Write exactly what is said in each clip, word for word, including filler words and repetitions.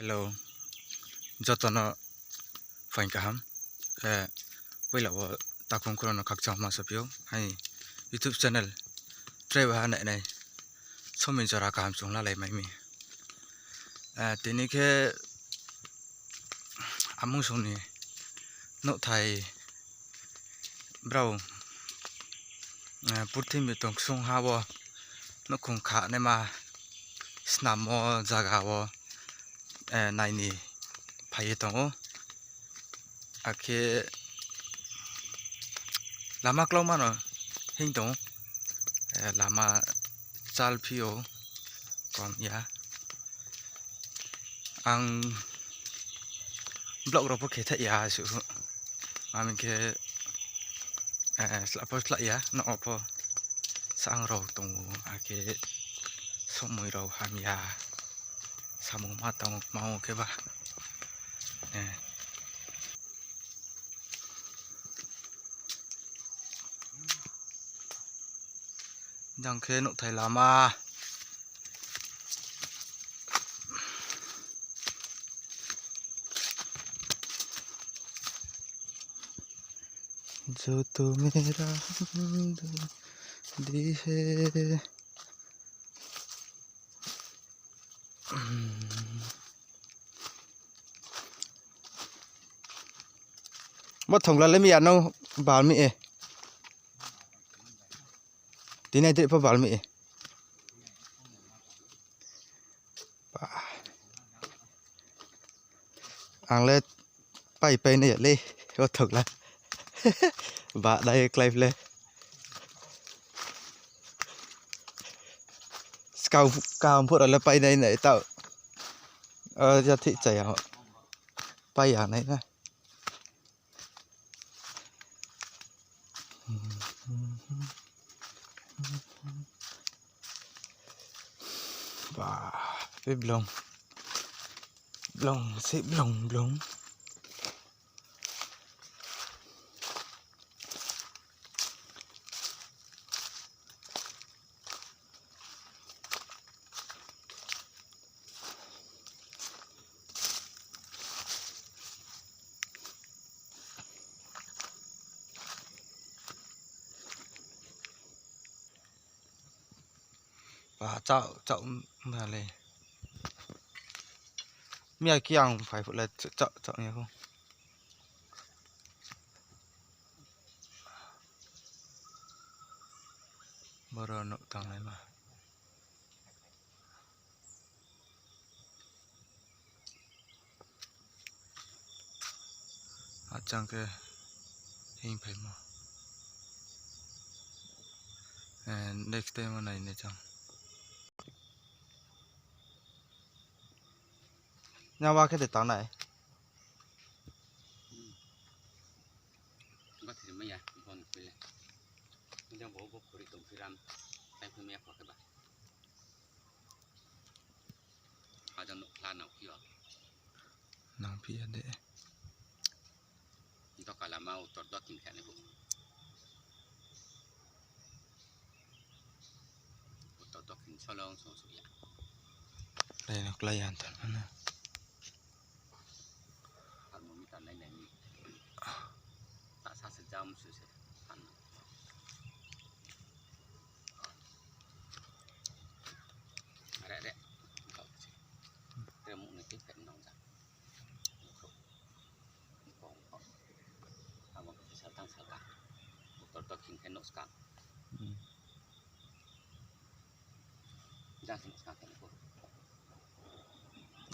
Hello, joto no phaing kaham. Eh, poila wo takhum khoro no khakchangma saphi ou. Aini YouTube channel tre baha nainai somoi jora kaham chung lalai mai mi. Eh, tini khe amung song ni nouhthai brao, eh, purthimbi tongsong ha wo nouhkhong khanaima snammo zaga wo, eh, nai ni phai ye tong ou. Akhe lama klauma no hing tong ou. Eh, lama chal phi ou kom ya. Ang vlog rao pho khe thaih ya suh. Ami khe, eh, slah pho slah ya, nouh wo pho sang rao tong ou, akhe somoi rao hamya, samung ma tang ou, ma ou khe ba. Eh. Jang khe nouhthai lama. जो तू मेरा हमदर्द है। Bo thongla le mi ya no bal mi e. Tini dei pho bal mi e. Ba. Ang le pai pai nai ya le, o thok la. Ba dai klái le. Skau kaham phuh rao le pai nai nai tau. O ya thih chaya. Pai ya nai na. Ba, be blong. Blong, se blong, blong. Ba, chao, chao, ma le. Miya khe ang phai phuh le chao, chao ya kho. Boro nouh tanglaima. Achang khe hing phaimo. Eh, next time wo nai nai chang. Nang ba khe de tangnai. Bathri maya, bon phi le. Jang bo bo khuri tong phi ram, tai phi maya kho khe ba. Ajang nouh khla nang phi yo. Nang phi ya de. Doka lama uttor dokhin khe ni bo. Uttor dokhin solong song song ya. Lai no klái ya thermano. Thermometer nai nai ni. Ta sa se jam su se. Are, are. Kau se. Te mu ni ti pen nong ja. Kau, kau. Abo khe sal tang sal ka. Uttor dokhin khe nouh skang. Hmm. Jang se nouh skang khe ni ko.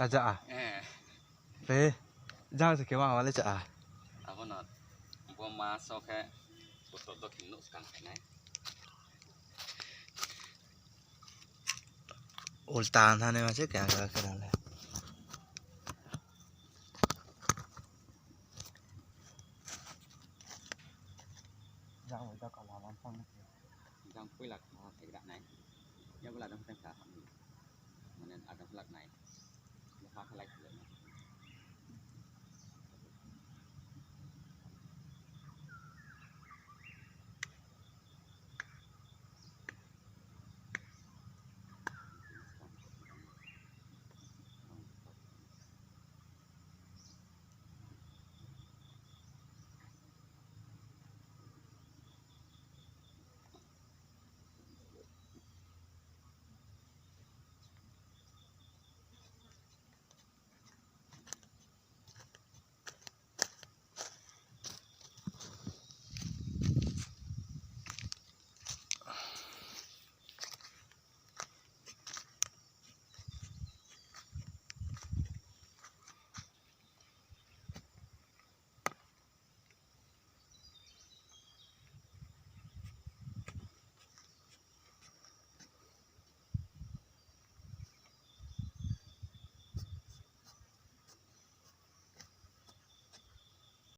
Aja a? Eh. Te, jang se khe ma ma le cha a. Abo no, bo ma so khe, uttor dokhin nouh skang khe nai. Ulta thanai ma se khe ang khe nang le. Jang bai jaka lama thanng nai. Jang poila khna thaigra nai. Yabola jang tang kha hamni. Mane ajang phlak nai. Mokha khalai khulai nai.